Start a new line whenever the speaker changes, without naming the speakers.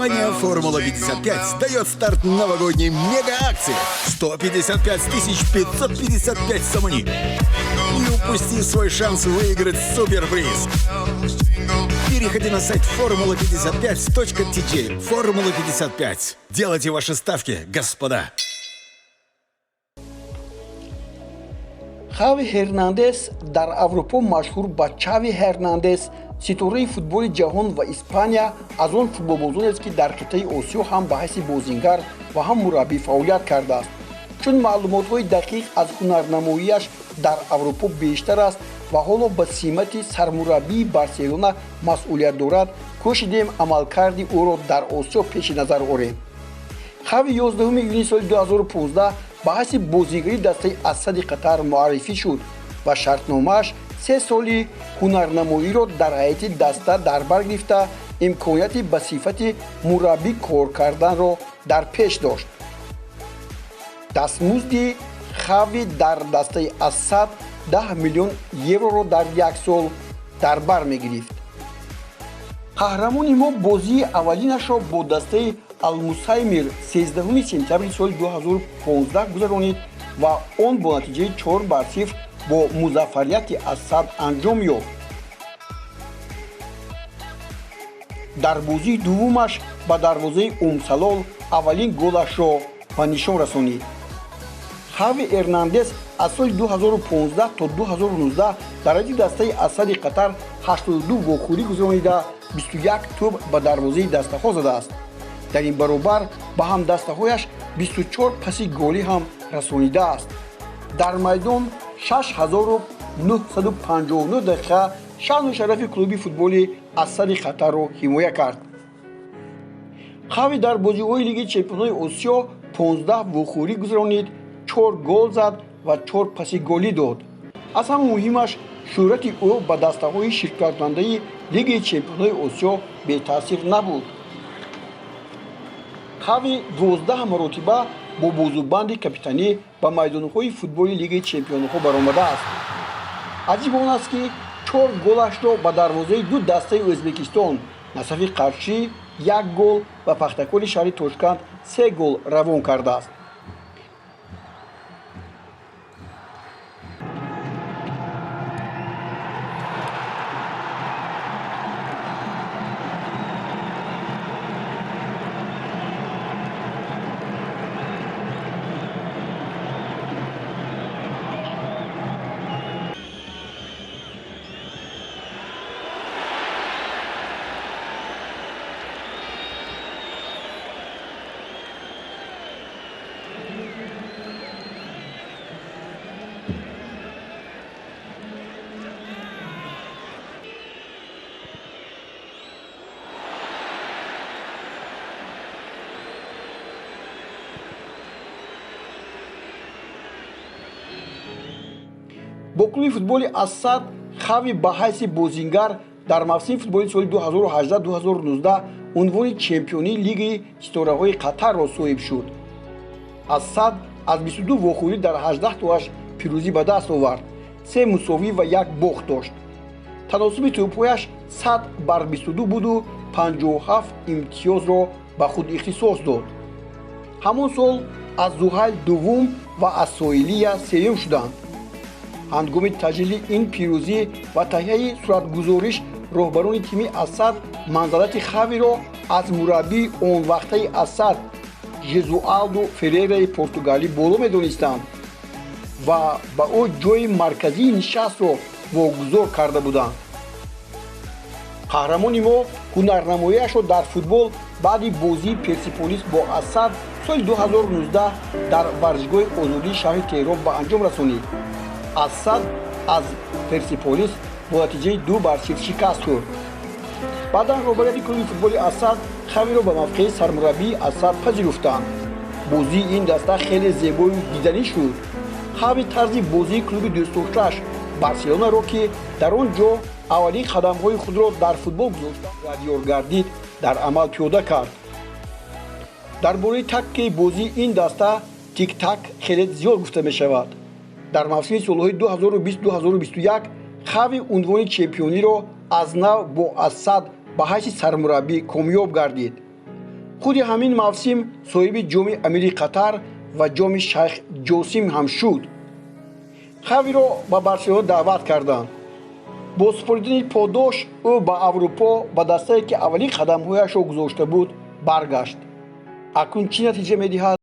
Компания «Формула-55» дает старт новогодней мега-акции 155 555 сомони. Не упусти свой шанс выиграть суперприз. Переходи на сайт формула55.tj. «Формула-55». Делайте ваши ставки, господа.
Хави Ҳернандес, дар Аврупо машҳур ба Чави Ҳернандес, ситораи футболи ҷаҳон ва Испания, аз он футболбозонест, ки дар қитъаи Осиё ҳам ба ҳайси бозингар ва ҳам мураббӣ фаъолият кардааст. Чун маълумотҳои дақиқ аз ҳунарнамоияш дар Аврупо бештар аст ва ҳоло ба симати сармураббии Барселона масъулият дорад, кӯшидем амалкарди ӯро дар Осиё пеши назар орем. Хави 11 июни соли 2015 ба ҳайси бозигари дастаи Ассади Қатар муаррифӣ шуд ва шартномааш 3 соли ҳунарнамоиро дар ҳайати даста дар бар гирифта, имконияти ба сифати мураббӣ кор карданро дар пеш дошт. Дастмузди Хави дар дастаи Ассад 10 миллион евроро дар як сол дар бар мегирифт. Қаҳрамони мо бозии аввалинашро бо дастаи Алмусаймир 13 сентябри соли 2015 гузаронид ва он бо натиҷаи 4-0 бо музаффарияти Ассад анҷом ёфт. Дар бозии дуввумаш ба дарвозаи Умсалол аввалин голашро ба нишон расонид. Хави Эрнандес аз соли 2015 то 2019 дар ҳайати дастаи Ассади Қатар 82 вохӯрӣ гузаронида, 21 тӯб ба дарвозаи дастаҳо задааст. Дар ин баробар ба ҳамдастаҳояш 24 паси голӣ ҳам расонидааст. Дар майдон 6959 дақиқа шаъну шарафи клуби футболи Ассади Қатарро ҳимоя кард. Хави дар бозиҳои Лиги чемпионои Осиё 15 вохӯрӣ гузаронид, 4 гол зад ва 4 паси голӣ дод. Аз ҳама муҳимаш, шӯҳрати ӯ ба дастаҳои ширкаткунандаи Лиги чемпионои Осиё бетаъсир набуд. Хави 12 маротиба бо бозубанди капитанӣ ба майдонҳои футболи Лиги чемпионҳо баромадааст. Аҷиб он аст, ки 4 голашро ба дарвозаи ду дастаи Ӯзбекистон, Насафи Қаршӣ як гол ва Пахтакори шаҳри Тошканд се гол равон кардааст. Бо клуби футболи Ассад Хави ба ҳайси бозингар дар мавсими футболи соли 2018-2019 унвони чемпионии Лигаи ситораҳои Қатарро соҳиб шуд. Ассад аз 22 вохӯрӣ дар 18 тоаш пирӯзӣ ба даст овард, се мусовӣ ва як бохт дошт. Таносуби тӯбҳояш 100 бар 22 буду 57 имтиёзро ба худ ихтисос дод. Ҳамон сол аз Зуҳайл дуввум ва аз Соилия сеюм шуданд. Ҳангоми таҷлили ин пирӯзӣ ва таҳияи суратгузориш, роҳбарони тими Ассад манзалати Хавиро аз мураббии онвақтаи Ассад Жезуалду Феррераи португалӣ боло медонистанд ва ба ӯ ҷои марказии нишастро вогузор карда буданд. Қаҳрамони мо ҳунарнамоиашро дар футбол баъди бозии Персиполис бо Ассад соли 2019 дар варзишгоҳи Озодии шаҳри Теҳрон ба анҷом расонид. Ассад аз Персиполис бо натиҷаи 2-0 шикаст хӯрд. Баъдан роҳбарияти клуби футболи Ассад Хавиро ба мавқеи сармураббии Ассад пазируфтанд. Бозии ин даста хеле зебою диданӣ шуд. Хави тарзи бозии клуби дӯстдоштааш Барселонаро, ки дар он ҷо аввалин қадамҳои худро дар футбол гузошта радёр гардид, дар амал пиёда кард. Дар бораи тактикаи бозии ин даста тик-так хеле зиёд гуфта мешавад. Дар мавсими солҳои 2020-2021 Хави унвони чемпиониро аз нав бо Ассад ба ҳайси сармураббӣ комёб гардид. Худи ҳамин мавсим соҳиби Ҷоми Амири Қатар ва Ҷоми Шайх Ҷосим ҳам шуд. Хавиро ба Барселона даъват карданд. Бо супоридани подош ӯ ба Аврупо, ба дастае, ки аввалин қадамҳояшро гузошта буд, баргашт. Акнун чӣ натиҷа медиҳад?